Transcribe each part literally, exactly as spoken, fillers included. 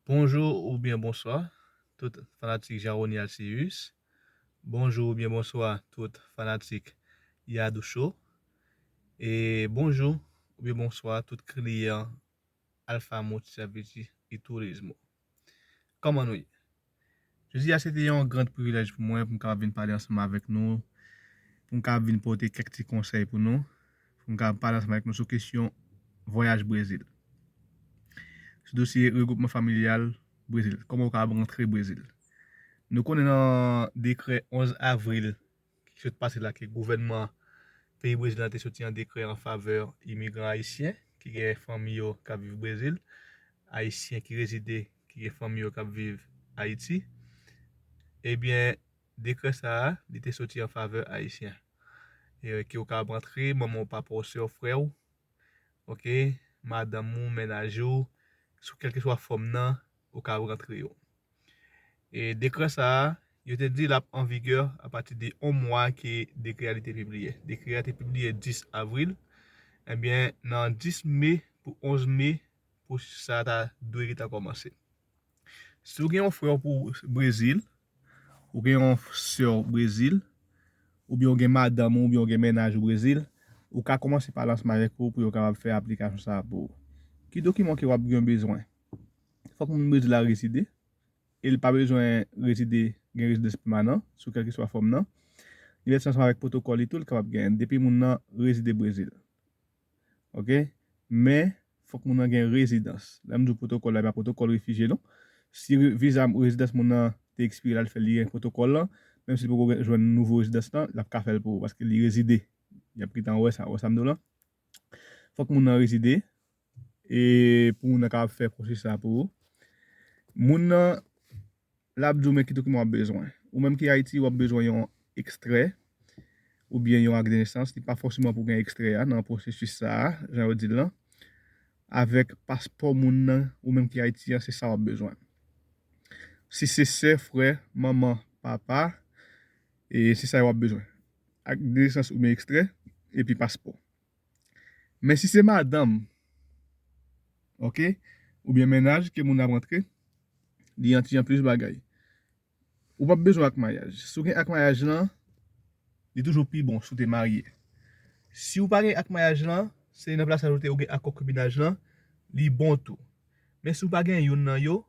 Bonjou oubyen bonswa, tout fanatik Jean Rony Alcius. Bonjou oubyen bonswa, tout fanatik Yadou Show. E bonjou oubyen bonswa, tout kliyan Alpha Multiservici y Turismo. Kòman nou ye? Jodi a, se te yon gran privilèj pou mwen pou m kapab vin pale ansanm avèk nou, pou m kapab vin pote kèk ti konsèy pou nou, pou m kapab pale ansanm avèk nou sou kesyon vwayaj Brezil. Sou dosye regwoupman familyal Brezil, kòman w kapab rantre Brezil. Nou konnen nan dekrè onz avril ki sot pase la ke gouvènman peyi Brezil la te soti an dekrè an favè imigran ayisyen ki gen fanmi yo k ap viv Brezil, ayisyen ki rezide, ki gen fanmi yo k ap viv Ayiti. Ebyen, dekrè sa a, li te soti an favè ayisyen. E ke w kapab rantre, manman w, papa w, sè w, frè w, oke, madanm ou, mennaj ou, sou kèlkeswa fòm nan, ou kapab rantre yo. E dekrè sa a, yo te di l ap an vigè apati de yon mwa ke dekrè a li te pibliye. Dekrè a te pibliye dis avril. Ebyen, nan dis me pou onz me, pwosesis sa a ta dwe gentan kòmanse. Si w gen yon frè w pou Brezil, ou gen yon sè w Brezil, oubyen w gen madanm ou, oubyen w gen mennaj ou Brezil, ou ka kòmanse pale ansanm avèk yo pou yo kapab fè aplikasyon sa a pou ou. Ki dokiman ke w ap gen bezwen? Fòk moun Brezil la rezide, e l pa bezwen rezide, gen rezidans pèmanan sou kèlkeswa fòm nan. Li mèt ansanm avèk pwotokòl li tou, li kapab genyen depi moun nan rezide Brezil. Oke? Men, fòk moun nan gen rezidans. Lè m di w pwotokòl la, e pa pwotokòl refijye non. Si re- viza rezidans moun nan te ekspire la, l fè li gen pwotokòl lan, menm si l poko jwenn nouvo rezidans lan, l ap ka fè l pou ou, paske li rezide. Y ap gentan wè sa, wè sa m di w lan. Fòk moun nan rezide, e pou moun nan kapab fè pwosesis sa pou ou. Moun nan, l ap di w men ki dokiman w ap bezwen. Ou menm ki Ayiti, w ap bezwen yon ekstrè oubyen yon ak de nesans. Li pa fòseman pou gen ekstrè a nan pwosesis sa a, jan yo di l lan. Avèk paspò moun nan, ou menm ki Ayiti an, se sa w ap bezwen. Si se sè, frè, manman, papa, e se sa yo w ap bezwen. Ak de nesans oubyen ekstrè, epi paspò. Men si se madanm, oke, oubyen mennaj ke moun ap rantre, li an ti jan plis bagay. Ou p ap bezwen ak mayaj. Si w gen ak mayaj lan, li toujou pi bon si w te marye. Si w pa gen ak mayaj lan, se nan plas sa ou te ou gen ak konkibinaj lan, li bon tou. Men si w pa gen youn nan yo,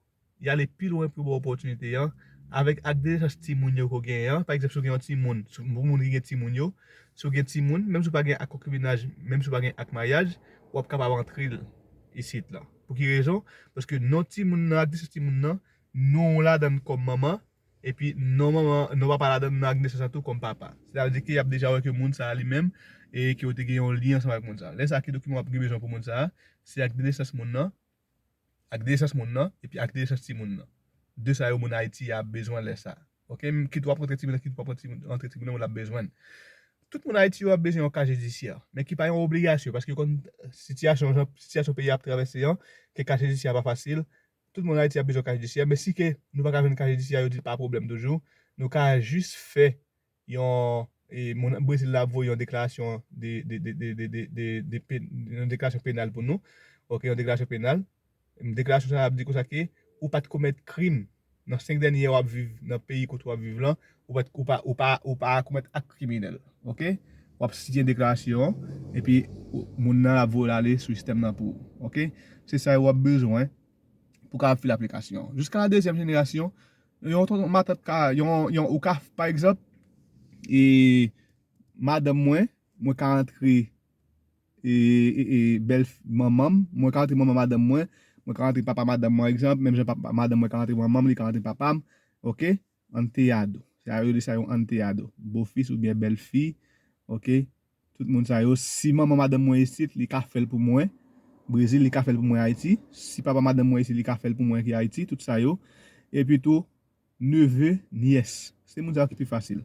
y ale pi lwen pou ba w opòtinite an, avèk ak de nesans timoun yo ke w genyen an. Pa egzanp, si w gen yon timoun, si w- pou moun ki gen timoun yo, si w gen timoun, menm si w pa gen ak konkibinaj, menm si w pa gen ak mayaj, w ap kapab antre l isit la. Pou ki rezon? Paske non timoun nan, ak de nesans timoun nan, non w ladan l kòm manman, epi non manman, non papa ladan l nan ak de nesans lan tou kòm papa. Sa vle di ke y ap deja wè ke moun sa a li menm, e ke w te gen yon lyen ansanm ak moun sa a. Lè sa a, ki dokiman w ap gen bezwen pou moun sa a? Se ak de nesans moun nan, ak de nesans moun nan, epi ak de nesans timoun nan. De sa yo moun Ayiti a bezwen lè sa a. Oke, m- kit w ap rantre timoun nan, kit w p ap rantre timoun nan, moun l ap bezwen l. Tout moun Ayiti yo ap bezwen yon ka jidisyè, men ki pa yon obligasyon, paske yo konn sitiyasyon, jan sitiyasyon peyi a ap travèse an, ke ka jidisyè a pa fasil. Tout moun Ayiti ap bezwen ka jidisyè, men si ke nou pa ka jwenn ka jidisyè, yo di pa pwoblèm toujou. Nou ka jis fè yon, e, moun Brezil la ap voye yon deklarasyon de, de, de, de, de, de, de, de pen- yon deklarasyon penal pou nou. Oke, yon deklarasyon penal. Deklarasyon sa a ap di konsa ke ou pa t komèt krim nan senk dènye w ap viv nan peyi kote w ap viv lan, ou pa t- ou pa, ou pa, ou pa komèt ak kriminèl. Oke? W ap siyen deklarasyon an, epi ou- moun nan ap voye l ale sou sistèm nan pou ou. Oke? Se sa yo w ap bezwen pou kapab file aplikasyon an. Jiska la dezyèm jenerasyon, yon tonton matant ka, yon, yon, ou ka, pa egzanp, e, madanm mwen, mwen ka antre, e, e, e, bèl manman m, mwen ka antre manman madanm mwen, mwen ka antre papa madanm mwen, egzanp, menm jan papa madanm mwen ka antre manman m, li ka antre papa m, oke? Anteado. Sa yo rele sa yon anteado. Bofis oubyen bèlfi, oke? Tout moun sa yo, si manman madanm mwen isit, li ka fè l pou mwen. Brezil, li ka fè l pou mwen Ayiti. Si papa madanm mwen isit, li ka fè l pou mwen ki Ayiti, tout sa yo. Epi tou, neve, nyès. Se moun sa yo ki pi fasil.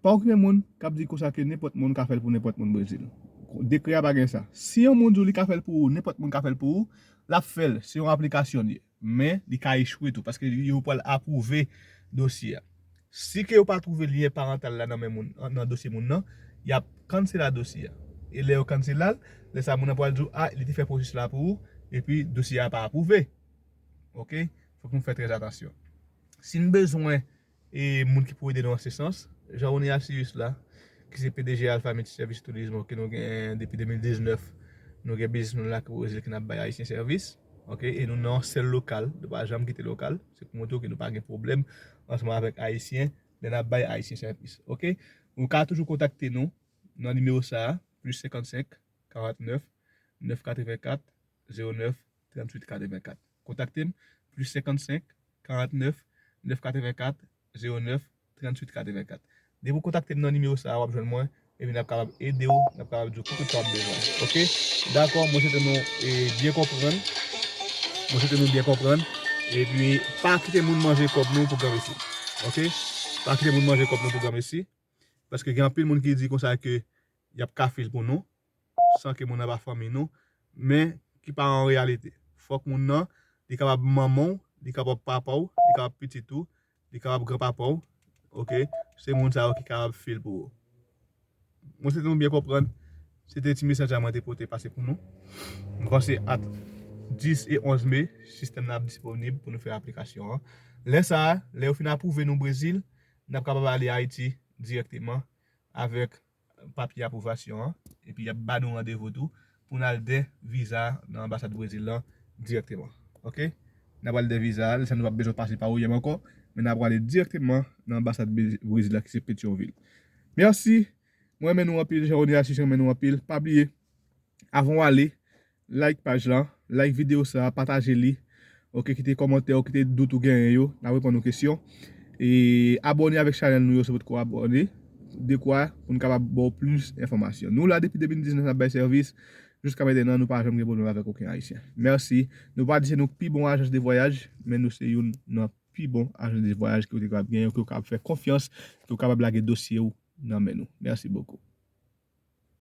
Pa okipe moun k ap di konsa ke nenpòt moun ka fè l pou nenpòt moun Brezil. Dekrè a pa gen sa. Si yon moun di w li ka fè l pou ou, nenpòt moun ka fè l pou ou, l ap fè l. Se yon aplikasyon li ye. Men, li ka echwe tou, paske yo pral apwouve dosye a. Si ke yo pa twouve lyen parantal la nan men moun, nan dosye moun nan, y ap kansela dosye a. E lè yo kansela l, lè sa a moun nan pral di w, a, li te fè pwosesis la pou ou, epi dosye a pa apwouve. Oke? Fòk nou fè trè atansyon. Si n bezwen e moun ki pou ede nou an se sans, Jean Rony Asius la, ki se P D G Alpha Multiservice Tourisme, ke nou gen depi de mil diznèf, nou gen biznis nou la ki Brezil ki n ap bay Ayisyen sèvis, ok, e nou nan yon sèl lokal, nou pa janm kite lokal, se pou montre w ke nou pa gen pwoblèm ansanm avèk Ayisyen, lè n ap bay Ayisyen sèvis, ok. Ou ka toujou kontakte nou nan nimewo sa a, plis senkannsenk, karannèf, nèf katrevenkat, zewo nèf, tranntuit katrevenkat. Kontakte m, plis senkannsenk, karannèf, nèf katrevenkat, zewo nèf, tranntuit katrevenkat. Depi w kontakte m nan nimewo sa a, w ap jwenn mwen, epi n ap kapab ede w, n ap kapab di w tout sa w ap bezwen. Ok? Dakò, mwen swete nou e, byen konprann. Mwen swete nou byen konprann. Epi, pa kite moun manje kòb nou pou granmesi. Ok? Pa kite moun manje kòb nou pou granmesi. Paske gen anpil moun ki di konsa ke y ap ka fil pou nou, san ke moun nan pa fanmi nou, men ki pa an reyalite. Fòk moun nan, li kapab manman w, li kapab papa w, li kapab pitit ou, li kapab granpapa w, ok? Se moun sa yo ki kapab fil pou ou. Mwen swete nou byen konprann, se te ti mesaj la mwen te pote pase pou nou. Mwen panse at dis e onz me, sistèm nan ap disponib pou nou fè aplikasyon an. Lè sa a, lè yo fin apwouve nou Brezil, n ap kapab ale Ayiti dirèkteman avèk papye apwovasyon an, epi y ap ba nou randevou tou pou n al dè viza nan anbasad Brezil lan dirèkteman. Ok? N ap al dè viza a, lè sa nou p ap bezwen pase pa O I M ankò, men n ap prale dirèkteman nan anbasad Be- Brezil la ki se Petyonvil. Mèsi. Mwen renmen nou anpil, Jean Rony Asius renmen nou anpil. Pa bliye, avan w ale, like paj lan, like videyo sa, pataje li. Ok, kite kòmantè w, kite dout ou genyen yo, n ap reponn ou kesyon. E abòne avèk chanèl nou yo si w potko abòne, dekwa pou n kapab ba w plis enfòmasyon. Nou la depi de mil diznèf n ap bay sèvis, jiska mentnan nou pa janm gen pwoblèm avèk okenn Ayisyen. Mèsi. Nou pa di se nou k pi bon ajans de vwayaj, men nou se youn nan pi bon ajans de vwayaj ke w te kapab genyen, ke w kapab fè konfyans, ke w kapab lage dosye w nan men nou. Mèsi bokou.